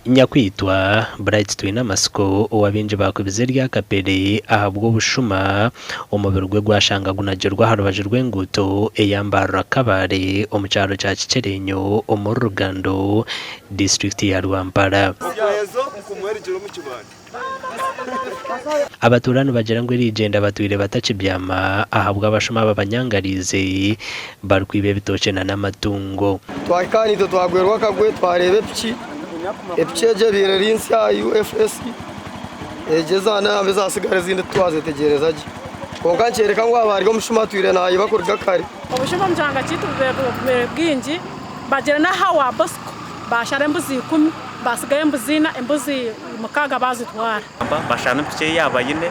Nyakwitwa Bright Twinamatsiko ou abaingi baakubize erya Kapere ahabw'obushuma, omubiri gwe gwashanga gunagirwe aha rubaju rw'enguuto eya Mbarara Kabale omu kyaro kya Kikyerenyo omuri Rugando, disiturikiti ya Rwampara. Abatuura nibagira ngu eriigyenda batwire batakibyama ahabw'abashuma ababanyangariize barikwiba ebitookye nana amatungo. Twahika aha naitwe twagwerwa akagwe twareeba epiki, epiki egyo ebaire eri nsya UFS, egyo ezaana ezaasigara ezindi titwazetegyereza gye. Kwonka nikyoreka ngu haba hariyo omushuma atwire naayiba kuruga kare. Obushuma omu kyanga kyaitu bubaire bwingi, bagyenda n'aha owa Bosco baashara embuzi ikumi. Baatsigayo embuzi ina, embuzi mukaaga baazitwara. Bashana empiki ei yaaba aine,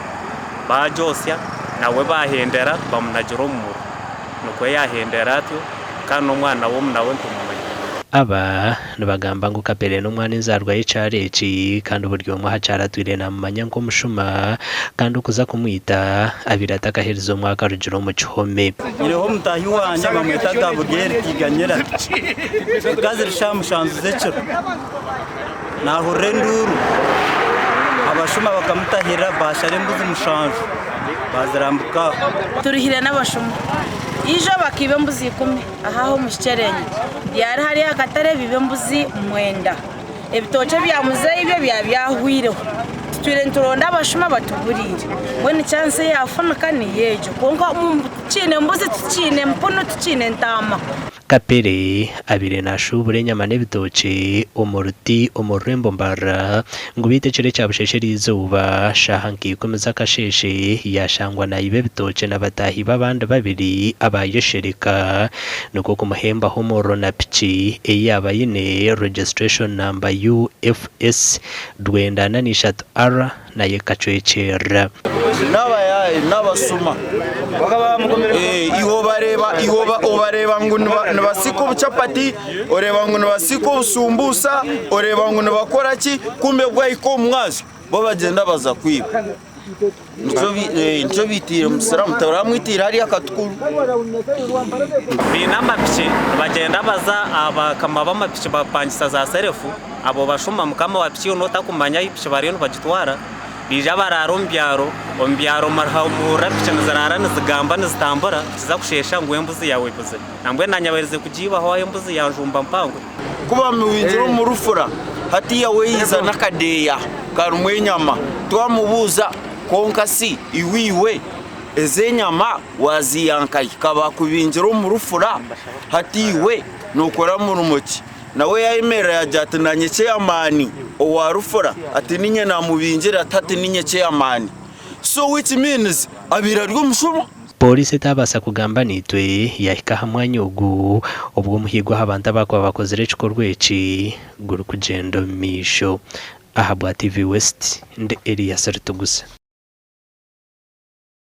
baagyotsya, nawe baahendera bamunagira omu muriro. Nikwo yaahendera atyo, kandi n'omwana we omu nawe nitumumanya. Aba nibagamba ngu Kapere n'omwana enzaarwa y'ekyaro eki kandi buri omwe aha kyaro atwire naamumanya nk'omushuma kandi okuza kumwita abaire atakaherize omwaka arugire omu kihome. Nyireho omutaahi wangye bamweta Gabriel Tiganyira. Zikaba ziri shaaha mushanju z'ekiro, naahurira enduuru, abashuma bakamutahirira baashara embuzi mushanju baazirambika aho. Turuhire n'abashuma. Ijo bakaiba embuzi ikumi aha aha omu kikyerenyo. Ryari hariya aha katare baiba embuzi mwenda. Ebitookye bya muzeeyi byo byaba byahweireho. Tutwire nituronda abashuma batuburiire. Mbwenu chance eyafunika niyo egyo. Kwonka tikiine mbuzi, tikiine mpunu, tikiine ntaama. Kapere abaire nashuubura enyama n'ebitookye omu ruti omu rurembo Mbarara ngu beitu ekiro ekya busheeshe eriizooba shaaha nka ikumi z'akasheeshe yaashangwa naiba ebitookye na bataahi be abandi babiri abaayeshereka nikwo kumuhembaho omuriro na piki ei yaaba aine registration number UFS 93 R nayo ekacwekyerera. N'abayaayi n'abasuma. Iwe obareeba iwe obareeba ngu nibasiika obuchapati, oreeba ngu nibasiika obusumbusa, oreeba ngu nibakora ki, kumbe bwahika omu mwazyo bo bagyenda baza kwiba. Nikyo baitiire Musiraamu, tibaramwitiire hariya Katukuru. Baine amapiki nibagyenda baza aha bakama b'amapiki bapangisa za serefu. Abo bashuma mukama wa piki onu otakumanya ahu piki bariyo nibagitwara, baija baraara omu byaro, omu byaro muhurira piki niziraara nizigamba nizitambura, kiza kusheesha ngu embuzi yaawe ebuzire. Nambwenu naanye baherize kugiibaho aho embuzi yanjumba mpango. Ku bamuhingire omu rufura, hatiiya we yaija n'akadeeya karimu enyama. Twamubuuza, Kwonka shi iwe iwe ezi enyama waaziiha nkahi? Ka baakubingire omu rufura, hati iwe nookora murimo ki? Nawe yaayemerera yaagira ati, Naanye ceyamaani owa rufura ati, Niinye naamubingire ati, Hati niinye ceyamaani. So which means abaire ari omushuma. Pooriisi etaabaasa kugamba naitwe yaahika aha mwanya ogu obwo omuhiigo aha bantu abaakuba bakozire ekikorwa eki gurikugyenda omu maisho. Ahabwa TV West, ndi Elias Ritugusa.